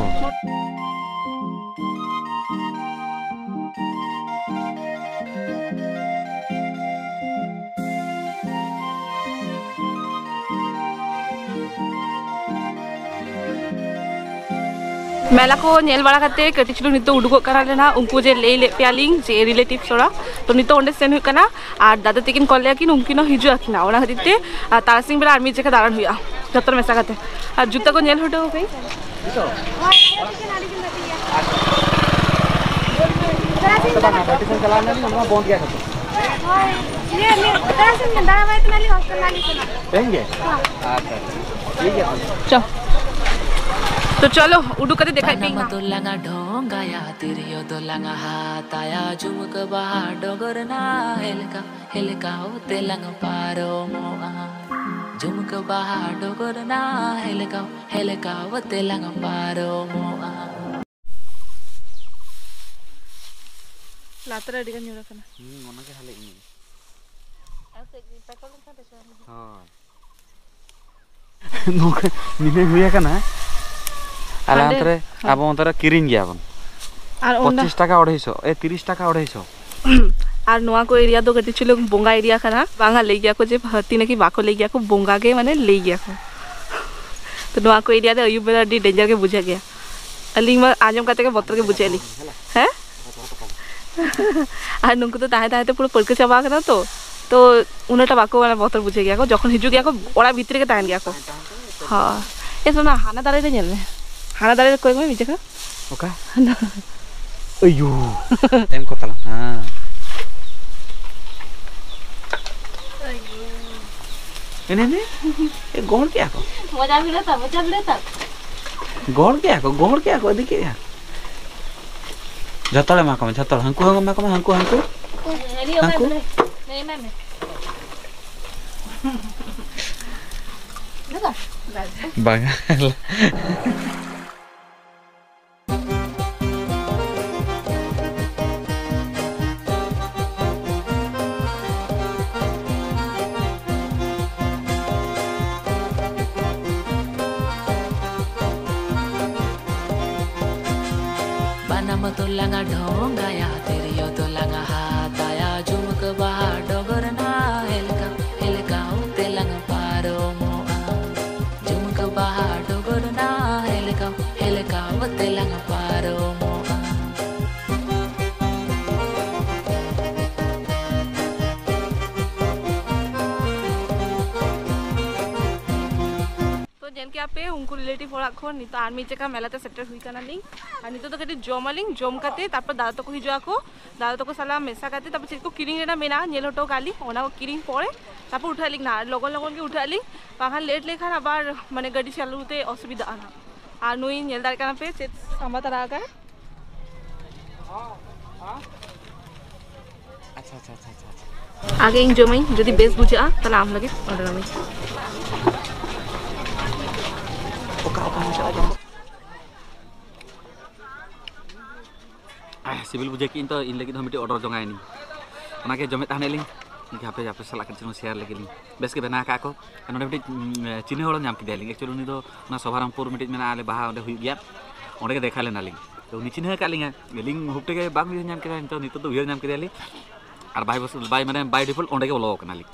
ᱢᱮᱞᱟ ᱠᱚ ᱧᱮᱞ ᱵᱟᱲᱟ ᱠᱟᱛᱮ ᱠᱟᱹᱴᱤᱡ ᱪᱩᱞᱩᱝ ᱱᱤᱛᱚᱜ ᱩᱰᱩᱠᱚᱜ ᱠᱟᱱᱟ ᱞᱮ ᱱᱟᱦᱟᱜ, ᱩᱱᱠᱩ ᱡᱮ ᱞᱟᱹᱭ ᱞᱮᱫ ᱯᱮᱭᱟᱞᱤᱧ ᱡᱮ relatives ᱚᱲᱟᱜ, ᱛᱚ ᱱᱤᱛᱚᱜ ᱚᱸᱰᱮ ᱥᱮᱱ ᱦᱩᱭᱩᱜ ᱠᱟᱱᱟ᱾ ᱟᱨ ᱫᱟᱫᱟ ᱛᱟᱹᱠᱤᱱ call ᱞᱮᱫᱟ ᱠᱤᱱ, ᱩᱱᱠᱤᱱ ᱦᱚᱸ ᱦᱤᱡᱩᱜ ᱟᱹᱠᱤᱱ, ᱚᱱᱟ ᱠᱷᱟᱹᱛᱤᱨ ᱛᱮ, ᱟᱨ ᱛᱟᱨᱟᱥᱤᱧ ᱵᱮᱲᱟ ᱟᱨ ᱢᱤᱫ ᱡᱟᱭᱜᱟ ᱫᱟᱬᱟᱱ ᱦᱩᱭᱩᱜᱼᱟ ᱡᱚᱛᱚ ᱦᱚᱲ ᱢᱮᱥᱟ ᱠᱟᱛᱮ᱾ ᱟᱨ ᱡᱩᱛᱟᱹ ᱠᱚ ᱧᱮᱞ ᱦᱚᱴᱚ ᱟᱠᱚ ᱯᱮ᱾ ᱦᱳᱭ, ᱤᱭᱟᱹ, ᱢᱤᱫ ᱛᱟᱨᱟᱥᱤᱧ ᱫᱟᱬᱟ ᱵᱟᱲᱟᱭ ᱠᱟᱱᱟᱞᱤᱧ, ᱦᱳᱥᱴᱮᱞ ᱱᱟᱞᱤᱧ ᱥᱮᱱᱚᱜ᱾ ᱛᱮᱦᱮᱧ ᱜᱮ? ᱦᱮᱸ᱾ ᱟᱪᱪᱷᱟ, ᱟᱪᱪᱷᱟ, ᱴᱷᱤᱠ ᱜᱮᱭᱟ ᱛᱟᱦᱚᱞᱮ᱾ ᱪᱚ, ᱛᱚ ᱪᱚᱞᱚ, ᱩᱰᱩᱠ ᱠᱟᱛᱮ ᱫᱮᱠᱷᱟᱭ ᱯᱮ᱾ ᱵᱟᱱᱟᱢ ᱫᱚ ᱞᱟᱝᱟ ᱰᱷᱚᱝᱜᱟᱭᱟ, ᱛᱤᱨᱭᱳ ᱫᱚ ᱞᱟᱝᱟ ᱦᱟᱛᱟᱭᱟ, ᱡᱷᱩᱢᱠᱟᱹ ᱵᱟᱦᱟ ᱰᱚᱜᱚᱨ ᱱᱟ ᱦᱮᱞᱠᱟ, ᱦᱮᱞᱠᱟᱣ ᱛᱮ ᱞᱟᱝ ᱯᱟᱨᱚᱢᱚᱜᱼᱟ᱾ ᱡᱷᱩᱢᱠᱟᱹ ᱵᱟᱦᱟ ᱰᱚᱜᱚᱨ ᱱᱟ ᱦᱮᱞᱠᱟᱣ, ᱦᱮᱞᱠᱟᱣ ᱛᱮ ᱞᱟᱝ ᱯᱟᱨᱚᱢᱚᱜᱼᱟ᱾ ᱞᱟᱛᱟᱨ ᱨᱮ ᱟᱹᱰᱤ ᱜᱟᱱ ᱧᱩᱨ ᱟᱠᱟᱱᱟ᱾ ᱦᱩᱸ, ᱚᱱᱟ ᱜᱮ ᱦᱟᱞᱮ ᱤᱧ᱾ ᱟᱨ ᱠᱟᱹᱡ ᱯᱮᱴᱨᱳᱞ ᱞᱮᱠᱷᱟᱱ ᱫᱚ ᱪᱚᱞ᱾ ᱦᱳᱭ᱾ ᱱᱚᱝᱠᱟ ᱧᱤᱫᱟᱹ ᱦᱩᱭ ᱟᱠᱟᱱᱟ᱾ ᱟᱞᱮ ᱦᱟᱸᱰᱮ? ᱚᱱᱛᱮ ᱨᱮ, ᱦᱳᱭ᱾ ᱟᱵᱚ ᱚᱱᱛᱮ ᱨᱮ ᱠᱤᱨᱤᱧ ᱜᱮᱭᱟ ᱵᱚᱱ᱾ ᱟᱨ ᱚᱱᱟ ᱯᱚᱸᱪᱤᱥ ᱴᱟᱠᱟ ᱚᱲᱟᱭᱥᱚ, ᱮ, ᱛᱤᱨᱤᱥ ᱴᱟᱠᱟ ᱚᱲᱟᱭᱥᱚ᱾ ᱟᱨ ᱱᱚᱣᱟ ᱠᱚ ᱮᱨᱤᱭᱟ ᱫᱚ ᱠᱟᱹᱴᱤᱡ ᱪᱩᱞᱩᱝ ᱵᱚᱸᱜᱟ ᱮᱨᱤᱭᱟ ᱠᱟᱱᱟ᱾ ᱵᱟᱝᱟ, ᱞᱟᱹᱭ ᱜᱮᱭᱟ ᱠᱚ ᱡᱮ ᱦᱟᱹᱛᱤ ᱱᱟᱠᱤ ᱵᱟᱠᱚ ᱞᱟᱹᱭ ᱜᱮᱭᱟ ᱠᱚ, ᱵᱚᱸᱜᱟ ᱜᱮ ᱢᱟᱱᱮ ᱞᱟᱹᱭ ᱜᱮᱭᱟ ᱠᱚ᱾ ᱛᱚ ᱱᱚᱣᱟ ᱠᱚ ᱮᱨᱤᱭᱟ ᱨᱮ ᱟᱹᱭᱩᱵ ᱵᱮᱲᱟ ᱟᱹᱰᱤ ᱰᱮᱧᱡᱟᱨ ᱜᱮ ᱵᱩᱡᱷᱟᱹᱜ ᱜᱮᱭᱟ᱾ ᱟᱹᱞᱤᱧ ᱢᱟ ᱟᱸᱡᱚᱢ ᱠᱟᱛᱮ ᱜᱮ ᱵᱚᱛᱚᱨ ᱜᱮ ᱵᱩᱡᱷᱟᱹᱜ ᱞᱤᱧ᱾ ᱦᱮᱸ? ᱟᱨ ᱱᱩᱠᱩ ᱫᱚ ᱛᱟᱦᱮᱸ ᱛᱟᱦᱮᱸ ᱛᱮ ᱯᱩᱨᱟᱹ ᱯᱟᱹᱨᱠᱟᱹ ᱪᱟᱵᱟ ᱟᱠᱟᱱᱟ ᱛᱚ᱾ ᱛᱚ ᱩᱱᱟᱹᱜᱴᱟ ᱵᱟᱠᱚ, ᱢᱟᱱᱮ, ᱵᱚᱛᱚᱨ ᱵᱩᱡᱷᱟᱹᱜ ᱜᱮᱭᱟ ᱠᱚ᱾ ᱡᱚᱠᱷᱚᱱ ᱦᱤᱡᱩᱜ ᱜᱮᱭᱟ ᱠᱚ, ᱚᱲᱟᱜ ᱵᱷᱤᱛᱨᱤ ᱨᱮᱜᱮ ᱛᱟᱦᱮᱱ ᱜᱮᱭᱟ ᱠᱚ᱾ ᱦᱳᱭ᱾ ᱮ ᱥᱳᱱᱟ, ᱦᱟᱱᱟ ᱫᱟᱨᱮ ᱨᱮ ᱧᱮᱞ ᱢᱮ, ᱦᱟᱱᱟ ᱫᱟᱨᱮ ᱨᱮ ᱠᱚᱭᱚᱜ ᱢᱮ ᱢᱤᱫ ᱡᱚᱠᱷᱟ᱾ ᱚᱠᱟ? ᱦᱟᱱᱟ᱾ ᱟᱭᱩ᱾ ᱮᱢ ᱠᱚ ᱛᱟᱞᱟᱝ, ᱦᱮᱸ᱾ ᱮᱱᱮ, ᱮᱱᱮ᱾ ᱮ, ᱜᱚᱦᱚᱲ ᱠᱮᱜᱼᱟ ᱠᱚ᱾ ᱢᱚᱡᱟ ᱵᱷᱤᱲᱟᱹ ᱛᱟ, ᱢᱚᱡᱟ ᱵᱷᱤᱲᱟᱹ ᱛᱟ᱾ ᱜᱚᱦᱚᱲ ᱠᱮᱜᱼᱟ ᱠᱚ, ᱜᱚᱦᱚᱲ ᱠᱮᱜᱼᱟ ᱠᱚ, ᱤᱫᱤ ᱠᱮᱜᱼᱟ᱾ ᱡᱷᱚᱛᱚ ᱦᱚᱲ ᱮᱢᱟ ᱠᱚ ᱢᱮ, ᱡᱷᱚᱛᱚ ᱦᱚᱲ᱾ ᱦᱟᱹᱱᱠᱩ ᱦᱚᱸ ᱮᱢᱟ ᱠᱚ ᱢᱮ, ᱦᱟᱹᱱᱠᱩ, ᱦᱟᱹᱱᱠᱩ᱾ ᱦᱟᱹᱱᱤ ᱮᱢᱟᱭ ᱦᱟᱹᱱᱠᱩ? ᱢᱮ, ᱱᱩᱭ ᱮᱢᱟᱭ ᱢᱮ᱾ ᱵᱟᱝᱟ᱾ ᱵᱟᱱᱟᱢ ᱫᱚᱞᱟᱝ ᱰᱷᱚᱝᱜᱟᱭᱟ, ᱛᱤᱨᱭᱳ ᱫᱚᱞᱟᱝ ᱦᱟᱛᱟᱭᱟ, ᱡᱷᱩᱢᱠᱟᱹ ᱵᱟᱦᱟ ᱰᱚᱜᱚᱨ ᱱᱟ ᱦᱮᱞᱠᱟᱣ ᱦᱮᱞᱠᱟᱣ ᱛᱮᱞᱟᱝ ᱯᱟᱨᱚᱢᱚᱜᱼᱟ᱾ ᱡᱷᱩᱢᱠᱟᱹ ᱵᱟᱦᱟ ᱰᱚᱜᱚᱨ ᱱᱟ ᱦᱮᱞᱠᱟᱣ ᱦᱮᱞᱠᱟᱣ ᱛᱮᱞᱟᱝ ᱯᱟᱨᱚᱢᱚᱜᱼᱟ᱾ ᱛᱚ ᱧᱮᱞ ᱠᱮᱜᱼᱟ ᱯᱮ, ᱩᱱᱠᱩ ᱨᱤᱞᱮᱴᱤᱵᱷ ᱚᱲᱟᱜ ᱠᱷᱚᱱ ᱱᱤᱛᱚᱜ ᱟᱨ ᱢᱤᱫ ᱡᱟᱭᱜᱟ ᱢᱮᱞᱟ ᱛᱮ ᱥᱮᱴᱮᱨ ᱦᱩᱭ ᱠᱟᱱᱟᱞᱤᱧ᱾ ᱟᱨ ᱱᱤᱛᱚᱜ ᱫᱚ ᱠᱟᱹᱴᱤᱡ ᱡᱚᱢᱟᱞᱤᱧ, ᱡᱚᱢ ᱠᱟᱛᱮ ᱛᱟᱨᱯᱚᱨ ᱫᱟᱫᱟ ᱛᱟᱠᱚ ᱦᱤᱡᱩᱜ ᱟᱠᱚ, ᱫᱟᱫᱟ ᱛᱟᱠᱚ ᱥᱟᱞᱟᱜ ᱢᱮᱥᱟ ᱠᱟᱛᱮ ᱛᱟᱨᱯᱚᱨ ᱪᱮᱫ ᱠᱚ ᱠᱤᱨᱤᱧ ᱨᱮᱱᱟᱜ ᱢᱮᱱᱟᱜᱼᱟ ᱧᱮᱞ ᱦᱚᱴᱚ ᱠᱟᱜ ᱞᱤᱧ, ᱚᱱᱟ ᱠᱚ ᱠᱤᱨᱤᱧ ᱯᱚᱨᱮ ᱛᱟᱨᱯᱚᱨ ᱩᱴᱷᱟᱹᱜ ᱟᱹᱞᱤᱧ ᱱᱟᱦᱟᱜ, ᱞᱚᱜᱚᱱ ᱞᱚᱜᱚᱱ ᱜᱮ ᱩᱴᱷᱟᱹᱜ ᱟᱹᱞᱤᱧ, ᱵᱟᱝᱠᱷᱟᱱ ᱞᱮᱴ ᱞᱮᱠᱷᱟᱱ ᱟᱵᱟᱨ ᱢᱟᱱᱮ ᱜᱟᱹᱰᱤ ᱪᱟᱹᱞᱩ ᱛᱮ ᱚᱥᱩᱵᱤᱫᱷᱟᱜᱼᱟ ᱱᱟᱦᱟᱜ᱾ ᱟᱨ ᱱᱩᱭ ᱧᱮᱞ ᱫᱟᱲᱮᱭᱟᱜ ᱠᱟᱱᱟ ᱯᱮ ᱪᱮᱫ ᱥᱟᱢᱵᱟ ᱛᱟᱨᱟ ᱟᱠᱟᱫ᱾ ᱟᱪᱪᱷᱟ, ᱟᱪᱪᱷᱟ, ᱟᱪᱪᱷᱟ, ᱟᱪᱪᱷᱟ, ᱟᱪᱪᱷᱟ᱾ ᱟᱜᱮ ᱤᱧ ᱡᱚᱢᱟᱹᱧ, ᱡᱩᱫᱤ ᱵᱮᱥ ᱵᱩᱡᱷᱟᱹᱜᱼᱟ, ᱛᱟᱦᱞᱮ ᱟᱢ ᱞᱟᱹᱜᱤᱫ order ᱟᱹᱢᱟᱹᱧ᱾ ᱚᱠᱟ, ᱚᱠᱟ ᱢᱚᱪᱟ ᱨᱮ ᱡᱚᱢ? ᱟᱦ, ᱥᱤᱵᱤᱞ ᱵᱩᱡᱷᱟᱹᱣ ᱠᱮᱫ ᱤᱧ ᱛᱚ, ᱤᱧ ᱞᱟᱹᱜᱤᱫ ᱦᱚᱸ ᱢᱤᱫᱴᱤᱡ order ᱡᱚᱝᱟᱭ ᱱᱤᱧ᱾ ᱚᱱᱟᱜᱮ ᱡᱚᱢᱮᱫ ᱛᱟᱦᱮᱱᱟᱞᱤᱧ᱾ ᱤᱧ ᱦᱟᱯᱮ ᱟᱯᱮ ᱥᱟᱞᱟᱜ ᱠᱟᱹᱴᱤᱡ ᱪᱩᱞᱩᱝ share ᱞᱮᱜᱮ ᱞᱤᱧ᱾ ᱵᱮᱥ ᱜᱮ ᱵᱮᱱᱟᱣ ᱟᱠᱟᱫ ᱠᱚ᱾ ᱱᱚᱰᱮ ᱢᱤᱫᱴᱤᱡ, ᱩᱸ, ᱪᱤᱱᱦᱟᱹ ᱦᱚᱲ ᱧᱟᱢ ᱠᱮᱫᱮᱭᱟᱞᱤᱧ᱾ Actually ᱩᱱᱤ ᱫᱚ ᱚᱱᱟ ᱥᱚᱵᱷᱟᱨᱟᱢᱯᱩᱨ ᱢᱤᱫᱴᱤᱡ ᱢᱮᱱᱟᱜᱼᱟ, ᱟᱞᱮ ᱵᱟᱦᱟ ᱚᱸᱰᱮ ᱦᱩᱭᱩᱜ ᱜᱮᱭᱟ, ᱚᱸᱰᱮ ᱜᱮ ᱫᱮᱠᱷᱟ ᱞᱮᱱᱟᱞᱤᱧ᱾ ᱛᱚ ᱩᱱᱤ ᱪᱤᱱᱦᱟᱹ ᱟᱠᱟᱫ ᱞᱤᱧᱟᱹ, ᱟᱹᱞᱤᱧ ᱦᱩᱵ ᱴᱷᱮᱡ ᱜᱮ ᱵᱟᱝ ᱩᱭᱦᱟᱹᱨ ᱧᱟᱢ ᱠᱮᱫᱟ, ᱱᱤᱛᱚᱜ, ᱱᱤᱛᱚᱜ ᱫᱚ ᱩᱭᱦᱟᱹᱨ ᱧᱟᱢ ᱠᱮᱫᱮᱭᱟᱞᱤᱧ᱾ ᱟᱨ ᱵᱟᱭ ᱵᱚᱥ-, ᱵᱟᱭ, ᱢᱟᱱᱮ, by default ᱚᱸᱰᱮ ᱜᱮ ᱵᱚᱞᱚ ᱟᱠᱟᱱᱟᱞᱤᱧ᱾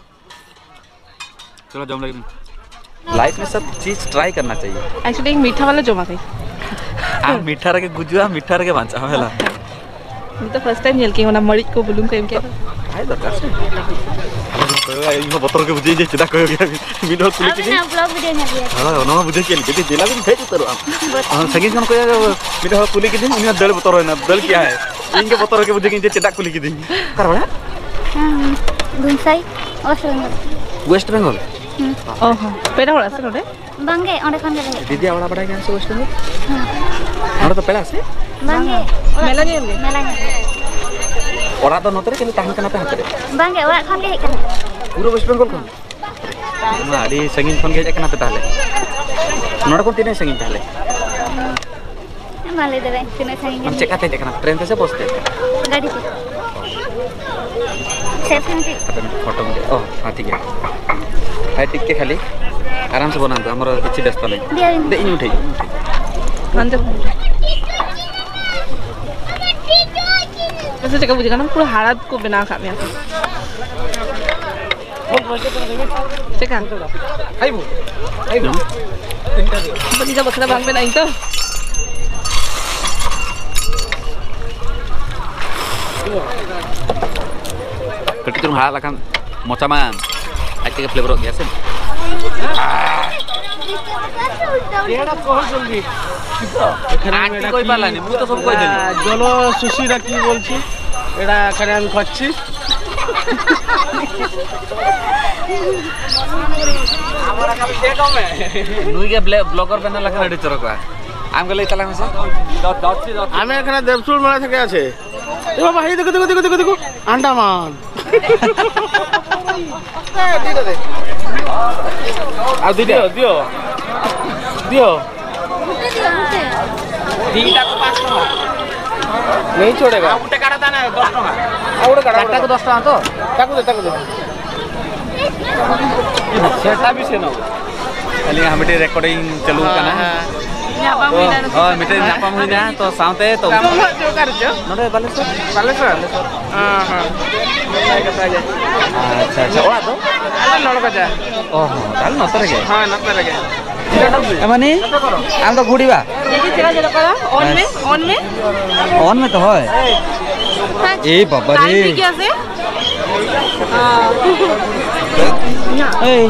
ᱪᱚᱞᱚ, ᱡᱚᱢ ᱞᱟᱹᱜᱤᱫ᱾ लाइफ में सब चीज ट्राई करना चाहिए। एक्चुअली, ᱤᱧ ᱢᱤᱴᱷᱟ ᱵᱟᱞᱟ ᱡᱚᱢᱟ ᱠᱟᱹᱧ᱾ ᱟᱢ ᱢᱤᱴᱷᱟ ᱨᱮᱜᱮ ᱜᱩᱡᱩᱜᱼᱟ, ᱢᱤᱴᱷᱟ ᱨᱮᱜᱮ ᱵᱟᱧᱪᱟᱜᱼᱟ, ᱦᱮᱞᱟ᱾ ᱤᱧ ᱫᱚ ᱯᱷᱟᱨᱥᱴ ᱴᱟᱭᱤᱢ ᱧᱮᱞ ᱠᱮᱫᱟᱹᱧ, ᱚᱱᱟ ᱢᱟᱹᱨᱤᱪ ᱠᱚ, ᱵᱩᱞᱩᱝ ᱠᱚ ᱮᱢ ᱠᱮᱫᱟ᱾ ᱟᱭ ᱫᱚᱨᱠᱟᱨ ᱥᱮ᱾ ᱤᱧ ᱦᱚᱸ ᱵᱚᱛᱚᱨ ᱜᱮ ᱵᱩᱡᱷᱟᱹᱣ ᱤᱧ ᱡᱮ ᱪᱮᱫᱟᱜ ᱠᱚᱭᱚᱜ ᱜᱮᱭᱟ᱾ ᱢᱤᱫ ᱦᱚᱲ ᱠᱩᱞᱤ ᱠᱤᱫᱤᱧ᱾ ᱟᱵᱤᱱᱟᱜ ᱵᱞᱚᱜ ᱵᱷᱤᱰᱤᱭᱳ ᱧᱮᱞ ᱜᱮᱭᱟ᱾ ᱦᱳᱭ, ᱚᱱᱟ ᱢᱟ ᱵᱩᱡᱷᱟᱹᱣ ᱠᱮᱫ ᱜᱮ, ᱡᱮ ᱡᱮᱞᱟ ᱵᱤᱱ ᱫᱮᱡ ᱩᱛᱟᱹᱨᱚᱜᱼᱟ᱾ ᱟᱢ ᱥᱟᱺᱜᱤᱧ ᱠᱷᱚᱱ ᱠᱚᱭᱚᱜ, ᱢᱤᱫ ᱦᱚᱲ ᱠᱩᱞᱤ ᱠᱤᱫᱤᱧ, ᱩᱱᱤ ᱦᱚᱸ ᱫᱟᱹᱲ ᱵᱚᱛᱚᱨ ᱮᱱᱟ, ᱫᱟᱹᱲ ᱠᱮᱜᱼᱟᱭ᱾ ᱤᱧ ᱜᱮ ᱵᱚᱛᱚᱨ ᱜᱮ ᱵᱩᱡᱷᱟᱹᱣ ᱠᱤᱧ ᱡᱮ ᱪᱮᱫᱟᱜ ᱠᱩᱞᱤ ᱠᱤᱫᱤᱧ᱾ ᱚᱠᱟ ᱨᱮ ᱚᱲᱟᱜ? ᱦᱩᱸ, ᱫᱷᱩᱢᱥᱟᱭ, ᱳᱭᱮᱥᱴ ᱵᱮᱝᱜᱚᱞ᱾ ᱳᱭᱮᱥᱴ ᱵᱮᱝᱜᱚᱞ? ᱦᱩᱸ᱾ ᱚ ᱦᱚᱸ, ᱯᱮᱲᱟ ᱚᱲᱟᱜ ᱥᱮ ᱱᱚᱰᱮ? ᱵᱟᱝᱜᱮ, ᱚᱸᱰᱮ ᱠᱷᱚᱱ ᱜᱮᱞᱮ ᱦᱮᱡ ᱫᱤᱫᱤᱭᱟᱜ ᱚᱲᱟᱜ ᱵᱟᱲᱟᱭ ᱠᱟᱱᱟ ᱥᱮ ᱳᱭᱮᱥᱴ ᱵᱮᱝᱜᱚᱞ? ᱦᱩᱸ᱾ ᱱᱚᱰᱮ ᱫᱚ ᱯᱮᱲᱟ ᱥᱮ? ᱵᱟᱝᱜᱮ, ᱚᱲᱟᱜ ᱢᱮᱞᱟ ᱧᱮᱞ ᱜᱮ᱾ ᱢᱮᱞᱟ ᱧᱮᱞ᱾ ᱚᱲᱟᱜ ᱫᱚ ᱱᱚᱛᱮ ᱨᱮ, ᱠᱷᱟᱹᱞᱤ ᱛᱟᱦᱮᱱ ᱠᱟᱱᱟ ᱯᱮ ᱦᱟᱱᱛᱮ ᱨᱮ? ᱵᱟᱝᱜᱮ, ᱚᱲᱟᱜ ᱠᱷᱚᱱ ᱜᱮ ᱦᱮᱡ ᱠᱟᱱᱟ᱾ ᱯᱩᱨᱟᱹ ᱳᱭᱮᱥᱴ ᱵᱮᱝᱜᱚᱞ ᱠᱷᱚᱱ? ᱢᱟ, ᱟᱹᱰᱤ ᱥᱟᱺᱜᱤᱧ ᱠᱷᱚᱱ ᱜᱮ ᱦᱮᱡ ᱟᱠᱟᱱᱟ ᱯᱮ ᱛᱟᱦᱞᱮ᱾ ᱱᱚᱰᱮ ᱠᱷᱚᱱ ᱛᱤᱱᱟᱹᱜ ᱥᱟᱺᱜᱤᱧ ᱛᱟᱦᱞᱮ? ᱢᱟ ᱞᱟᱹᱭ ᱫᱟᱲᱮᱭᱟᱜ ᱛᱤᱱᱟᱹᱜ ᱥᱟᱺᱜᱤᱧ ᱢᱟᱱᱮ ᱠᱟᱱᱟ? ᱪᱮᱫ ᱠᱟᱛᱮ ᱦᱮᱡ ᱟᱠᱟᱱᱟ? ᱴᱨᱮᱱ ᱛᱮ ᱥᱮ ᱵᱚᱥ ᱛᱮ? ᱜᱟᱹᱰᱤ ᱛᱮ᱾ ᱥᱮᱞᱯᱷᱤ ᱢᱤᱫᱴᱤᱡ᱾ ᱯᱷᱳᱴᱳ ᱢᱤᱫᱴᱤᱡ᱾ ᱚ, ᱦᱮᱸ, ᱴᱷᱤᱠ ᱜᱮᱭᱟ᱾ ᱦᱮᱸ, ᱴᱷᱤᱠ ᱜᱮ, ᱠᱷᱟᱹᱞᱤ ᱟᱨᱟᱢ ᱥᱮ ᱵᱚᱱᱟ ᱫᱚ, ᱟᱢᱟᱨ ᱠᱤᱪᱷᱩ ᱵᱮᱥᱛᱚ ᱱᱟᱹᱧ᱾ ᱫᱮᱡ ᱤᱧ ᱩᱴᱷᱟᱹᱭ᱾ ᱦᱟᱱᱛᱮ᱾ ᱢᱟᱥᱮ ᱪᱮᱫ ᱞᱮᱠᱟ ᱵᱩᱡᱷᱟᱹᱜ ᱠᱟᱱᱟ? ᱯᱩᱨᱟᱹ ᱦᱟᱲᱟᱫ ᱠᱚ ᱵᱮᱱᱟᱣ ᱟᱠᱟᱫ ᱢᱮᱭᱟ᱾ ᱪᱮᱠᱟ? ᱵᱟᱹᱧ ᱡᱚᱢ ᱠᱟᱫᱟ, ᱵᱟᱝ ᱵᱮᱱᱟᱜ ᱤᱧ ᱛᱚ᱾ ᱠᱟᱹᱴᱤᱡ ᱪᱩᱞᱩᱝ ᱦᱟᱲᱟᱜ ᱞᱮᱠᱷᱟᱱ ᱢᱚᱪᱟ ᱢᱟ ᱟᱡ ᱛᱮᱜᱮ ᱯᱷᱞᱮᱵᱟᱨᱚᱜ ᱜᱮᱭᱟ ᱥᱮ᱾ এখানে আমি আন্টি এটা কই কি, পালানি? মুই তো সব কই দিলি। আহ, জল সুশি না কি বলছি, এটা এখানে আমি খাচ্ছি। ᱱᱩᱭ ᱜᱮ ᱵᱞᱮ-, ᱵᱞᱚᱜᱟᱨ ᱵᱮᱱᱟᱣ ᱞᱮᱠᱷᱟᱱ ᱟᱹᱰᱤ ᱪᱚᱨᱚᱠᱚᱜᱼᱟ᱾ ᱟᱢ ᱜᱮ ᱞᱟᱹᱭ ᱛᱟᱞᱟᱝ ᱢᱮᱥᱮ᱾ আমি এখানে দেবসুর মেলা থেকে আছে। এ বাবা, এই দেখো, দেখো, দেখো, দেখো, দেখো, আন্ডামান। আর দিও, দিও, দিও। তিনটা তো পাঁচ টাকা। নেই ছোড়েগা। আর ওটা কাটা দাও না, দশ টাকা। আর ওটা কাটা, চারটা ওটা তো দশ টাকা তো? তাকু দে, তাকু দে। সেটা বিষয় না। খালি আমি রেকর্ডিং চালু হ্যাঁ, কেন? হ্যাঁ। ᱧᱟᱯᱟᱢ ᱦᱩᱭᱱᱟ ᱱᱩᱠᱩ ᱦᱳᱭ, ᱥᱟᱞᱟᱜ᱾ ᱢᱤᱫᱴᱮᱱ ᱧᱟᱯᱟᱢ ᱦᱩᱭᱱᱟ, ᱛᱚ ᱥᱟᱶᱛᱮ ᱛᱚ ᱟᱢ ᱫᱚ ᱚᱠᱟ ᱨᱮᱪᱚ? ᱱᱚᱰᱮ ᱵᱟᱞᱮᱥᱚᱨ᱾ ᱵᱟᱞᱮᱥᱚᱨ? ᱦᱮᱸ, ᱦᱮᱸ᱾ ᱟᱪᱪᱷᱟ, ᱟᱪᱪᱷᱟ, ᱚᱲᱟᱜ ᱫᱚ? ᱟᱞᱮ ᱱᱚᱲᱜᱟᱡᱟ᱾ ᱚ ᱦᱚᱸ, ᱛᱟᱦᱞᱮ ᱱᱚᱛᱮ ᱨᱮᱜᱮ᱾ ᱦᱳᱭ, ᱱᱚᱛᱮ ᱨᱮᱜᱮ᱾ ᱮ ᱢᱟᱹᱱᱤ, ᱟᱢ ᱫᱚ ᱜᱷᱩᱲᱤ ᱵᱟ? ᱫᱮᱠᱷᱤ, ᱪᱮᱫ ᱞᱮᱠᱟ ᱪᱟᱞᱟᱜ ᱠᱟᱱᱟ? On ᱢᱮ, on ᱢᱮ᱾ On ᱢᱮ ᱛᱚ, ᱦᱳᱭ᱾ ᱮ ᱵᱟᱵᱟ ᱨᱮ᱾ ᱴᱟᱭᱤᱢ ᱴᱷᱤᱠ ᱜᱮᱭᱟ ᱥᱮ? ᱮᱭ,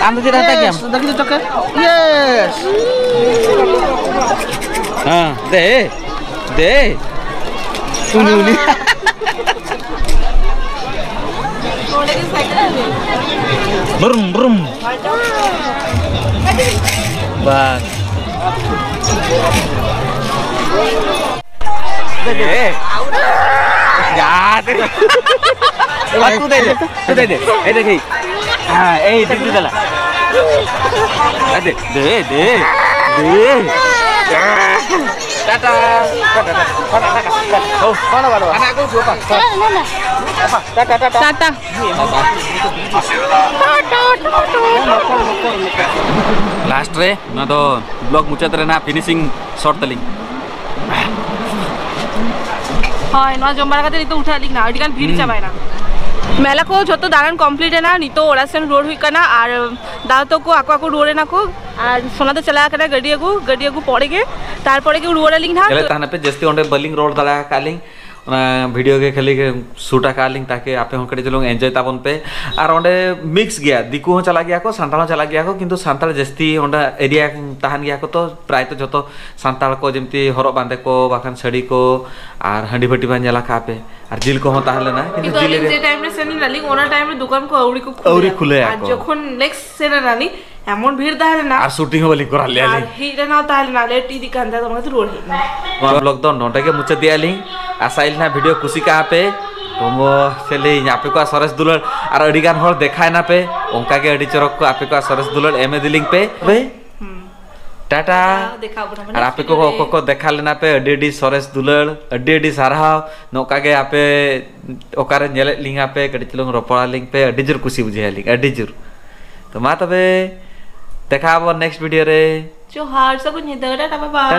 ᱟᱢ ᱫᱚ ᱪᱮᱫ ᱦᱟᱛᱟᱣ ᱠᱮᱫᱟᱢ? Yes, ᱫᱮᱠᱷᱤ ᱛᱚ ᱪᱚᱠᱮ᱾ Yes. ᱦᱮᱸ, ᱫᱮ, ᱫᱮ᱾ ᱩᱱᱤ, ᱩᱱᱤ᱾ ᱵᱨᱩᱢ, ᱵᱨᱩᱢ᱾ ᱵᱟᱥ᱾ ᱫᱮ, ᱫᱮ᱾ ᱭᱟ, ᱫᱮ᱾ ᱵᱟᱥ, ᱛᱩ ᱫᱮ, ᱫᱮ᱾ ᱛᱩ ᱫᱮ, ᱫᱮ᱾ ᱮᱭ, ᱫᱮᱠᱷᱤ᱾ ᱦᱮᱸ, ᱮᱭ, ᱫᱮ, ᱫᱮ, ᱫᱮᱞᱟ᱾ ᱮ, ᱫᱮ, ᱫᱮ, ᱫᱮ, ᱫᱮ᱾ ᱴᱟᱴᱟ᱾ ᱴᱟᱴᱟ, ᱴᱟᱴᱟ, ᱴᱟᱴᱟ᱾ ᱦᱟᱱᱟ ᱟᱹᱜᱩ ᱦᱚᱪᱚ, ᱚᱠᱟ? ᱴᱟᱴᱟ, ᱴᱟᱴᱟ᱾ ᱴᱟᱴᱟ᱾ ᱞᱟᱥᱴ ᱨᱮ ᱱᱚᱣᱟ ᱫᱚ ᱵᱞᱚᱜ ᱢᱩᱪᱟᱹᱫ ᱨᱮᱱᱟᱜ ᱯᱷᱤᱱᱤᱥᱤᱝ ᱥᱚᱴ ᱛᱟᱹᱞᱤᱧ᱾ ᱦᱳᱭ, ᱱᱚᱣᱟ ᱡᱚᱢ ᱵᱟᱲᱟ ᱠᱟᱛᱮ ᱱᱤᱛᱚᱜ ᱩᱴᱷᱟᱹᱜ ᱟᱹᱞᱤᱧ ᱱᱟ, ᱟᱹᱰᱤ ᱜᱟᱱ ᱵᱷᱤᱲ ᱦᱩᱸ᱾ ᱪᱟᱵᱟᱭᱮᱱᱟ᱾ ᱢᱮᱞᱟ ᱠᱚ ᱡᱷᱚᱛᱚ ᱫᱟᱬᱟᱱ complete ᱮᱱᱟ, ᱱᱤᱛᱚᱜ ᱚᱲᱟᱜ ᱥᱮᱱ ᱨᱩᱣᱟᱹᱲ ᱦᱩᱭᱩᱜ ᱠᱟᱱᱟ᱾ ᱟᱨ ᱫᱟᱫᱟ ᱛᱟᱠᱚ ᱟᱠᱚ ᱟᱠᱚ ᱨᱩᱣᱟᱹᱲ ᱮᱱᱟ ᱠᱚ, ᱟᱨ ᱥᱳᱱᱟ ᱫᱚ ᱪᱟᱞᱟᱣ ᱟᱠᱟᱱᱟ ᱜᱟᱹᱰᱤ ᱟᱹᱜᱩ, ᱜᱟᱹᱰᱤ ᱟᱹᱜᱩ ᱯᱚᱨᱮ ᱜᱮ, ᱛᱟᱨᱯᱚᱨᱮ ᱜᱮ ᱨᱩᱣᱟᱹᱲ ᱟᱹᱞᱤᱧ ᱱᱟᱦᱟᱜ᱾ ᱧᱮᱞᱮᱫ ᱛᱟᱦᱮᱱᱟᱯᱮ, ᱡᱟᱹᱥᱛᱤ ᱚᱸᱰᱮ ᱵᱟᱹᱞᱤᱧ ᱨᱚᱲ ᱫᱟᱲᱮ ᱟᱠᱟᱫ ᱞᱤᱧ, ᱚᱱᱟ ᱵᱷᱤᱰᱤᱭᱳ ᱜᱮ ᱠᱷᱟᱹᱞᱤ ᱜᱮ ᱥᱩᱴ ᱟᱠᱟᱫ ᱞᱤᱧ, ᱛᱟᱠᱤ ᱟᱯᱮ ᱦᱚᱸ ᱠᱟᱹᱴᱤᱡ ᱪᱩᱞᱩᱝ ᱮᱱᱡᱚᱭ ᱛᱟᱵᱚᱱ ᱯᱮ᱾ ᱟᱨ ᱚᱸᱰᱮ ᱢᱤᱠᱥ ᱜᱮᱭᱟ, ᱫᱤᱠᱩ ᱦᱚᱸ ᱪᱟᱞᱟᱜ ᱜᱮᱭᱟ ᱠᱚ, ᱥᱟᱱᱛᱟᱲ ᱦᱚᱸ ᱪᱟᱞᱟᱜ ᱜᱮᱭᱟ ᱠᱚ, ᱠᱤᱱᱛᱩ ᱥᱟᱱᱛᱟᱲ ᱡᱟᱹᱥᱛᱤ ᱚᱸᱰᱮ ᱮᱨᱤᱭᱟ ᱛᱟᱦᱮᱱ ᱜᱮᱭᱟ ᱠᱚ, ᱛᱚ ᱯᱨᱟᱭ ᱛᱚ ᱡᱷᱚᱛᱚ ᱥᱟᱱᱛᱟᱲ ᱠᱚ, ᱡᱮᱢᱛᱤ ᱦᱚᱨᱚᱜ ᱵᱟᱸᱫᱮ ᱠᱚ, ᱵᱟᱠᱷᱟᱱ ᱥᱟᱹᱲᱤ ᱠᱚ, ᱟᱨ ᱦᱟᱺᱰᱤ ᱵᱷᱟᱹᱴᱤ ᱢᱟ ᱧᱮᱞ ᱟᱠᱟᱫ ᱯᱮ, ᱟᱨ ᱡᱤᱞ ᱠᱚᱦᱚᱸ ᱛᱟᱦᱮᱸ ᱞᱮᱱᱟ, ᱠᱤᱱᱛᱩ ᱠᱤᱱᱛᱩ ᱡᱤᱞ ᱟᱹᱞᱤᱧ ᱨᱮ ᱡᱮ ᱴᱟᱭᱤᱢ ᱨᱮ ᱥᱮᱱ ᱞᱮᱱᱟᱞᱤᱧ, ᱚᱱᱟ ᱴᱟᱭᱤᱢ ᱨᱮ ᱫᱚᱠᱟᱱ ᱠᱚ ᱟᱹᱣᱨᱤ ᱠᱚ ᱟᱹᱣᱨᱤ ᱠᱷᱩᱞᱟᱹᱭᱟ᱾ ᱠᱷᱩᱞᱟᱹᱭᱟ ᱟᱨ ᱠᱚ᱾ ᱡᱚᱠᱷᱚᱱ ᱱᱮᱠᱥᱴ ᱥᱮᱱ ᱮᱱᱟᱞᱤᱧ, ᱮᱢᱚᱱ ᱵᱷᱤᱲ ᱛᱟᱦᱮᱸ ᱞᱮᱱᱟ᱾ ᱟᱨ ᱥᱩᱴᱤᱝ ᱦᱚᱸ ᱵᱟᱹᱞᱤᱧ ᱠᱚᱨᱟᱣ ᱞᱮᱜᱼᱟ ᱟᱨ ᱞᱤᱧ᱾ ᱦᱮᱡ ᱨᱮᱱᱟᱜ ᱛᱟᱦᱮᱸ ᱞᱮᱱᱟ, ᱞᱮᱴ ᱤᱫᱤᱜ ᱠᱟᱱ ᱛᱟᱦᱮᱸ, ᱚᱱᱟ ᱠᱷᱟᱹᱛᱤᱨ ᱨᱩᱣᱟᱹᱲ ᱦᱮᱡ ᱮᱱᱟ᱾ ᱱᱚᱣᱟ ᱵᱞᱚᱜ ᱫᱚ ᱱᱚᱰᱮ ᱜᱮ ᱢᱩᱪᱟᱹᱫ ᱮᱜᱼᱟ ᱞᱤᱧ᱾ ᱟᱥᱟᱭᱟᱞᱤᱧ ᱱᱟᱦᱟᱜ ᱵᱷᱤᱰᱤᱭᱳ ᱠᱩᱥᱤ ᱠᱟᱜᱼᱟ ᱯᱮ᱾ ᱛᱚᱢᱵᱚ ᱪᱮᱞᱤᱧ ᱟᱯᱮ ᱠᱚᱣᱟᱜ ᱥᱚᱨᱮᱥ ᱫᱩᱞᱟᱹᱲ ᱟᱨ ᱟᱹᱰᱤ ᱜᱟᱱ ᱦᱚᱲ ᱫᱮᱠᱷᱟᱭ ᱱᱟᱯᱮ, ᱚᱱᱠᱟ ᱜᱮ ᱟᱹᱰᱤ ᱪᱚᱨᱚᱠ ᱠᱚ ᱟᱯᱮ ᱠᱚᱣᱟᱜ ᱥᱚᱨᱮᱥ ᱫᱩᱞᱟᱹᱲ ᱮᱢ ᱤᱫᱤ ᱞᱤᱧ ᱯᱮ᱾ ᱦᱳᱭ᱾ ᱦᱩᱸ᱾ ᱴᱟᱴᱟ᱾ ᱟᱨ ᱫᱮᱠᱷᱟᱣ ᱟᱵᱚᱱ ᱱᱟᱦᱟᱜ ᱟᱨ ᱟᱯᱮ next ᱠᱚ video ᱨᱮ᱾ ᱚᱠᱚᱭ ᱠᱚ ᱫᱮᱠᱷᱟ ᱞᱮᱱᱟ ᱯᱮ, ᱟᱹᱰᱤ ᱟᱹᱰᱤ ᱥᱚᱨᱮᱥ ᱫᱩᱞᱟᱹᱲ, ᱟᱹᱰᱤ ᱟᱹᱰᱤ ᱥᱟᱨᱦᱟᱣ᱾ ᱱᱚᱝᱠᱟ ᱜᱮ ᱟᱯᱮ ᱚᱠᱟᱨᱮ ᱧᱮᱞᱮᱫ ᱞᱤᱧᱟ ᱯᱮ, ᱠᱟᱹᱴᱤᱡ ᱪᱩᱞᱩᱝ ᱨᱚᱯᱚᱲ ᱟᱹᱞᱤᱧ ᱯᱮ, ᱟᱹᱰᱤ ᱡᱳᱨ ᱠᱩᱥᱤ ᱵᱩᱡᱷᱟᱹᱣ ᱟᱹᱞᱤᱧ, ᱟᱹᱰᱤ ᱡᱳᱨ᱾ ᱛᱚ ᱢᱟ ᱛᱚᱵᱮ ᱫᱮᱠᱷᱟ ᱟᱵᱚᱱ ᱱᱮᱠᱥᱴ ᱵᱷᱤᱰᱤᱭᱳ ᱨᱮ᱾ ᱡᱚᱦᱟᱨ, ᱥᱟᱹᱜᱩᱱ ᱧᱤᱫᱟᱹ, ᱴᱟᱴᱟ, ᱵᱟᱭ ᱵᱟᱭ᱾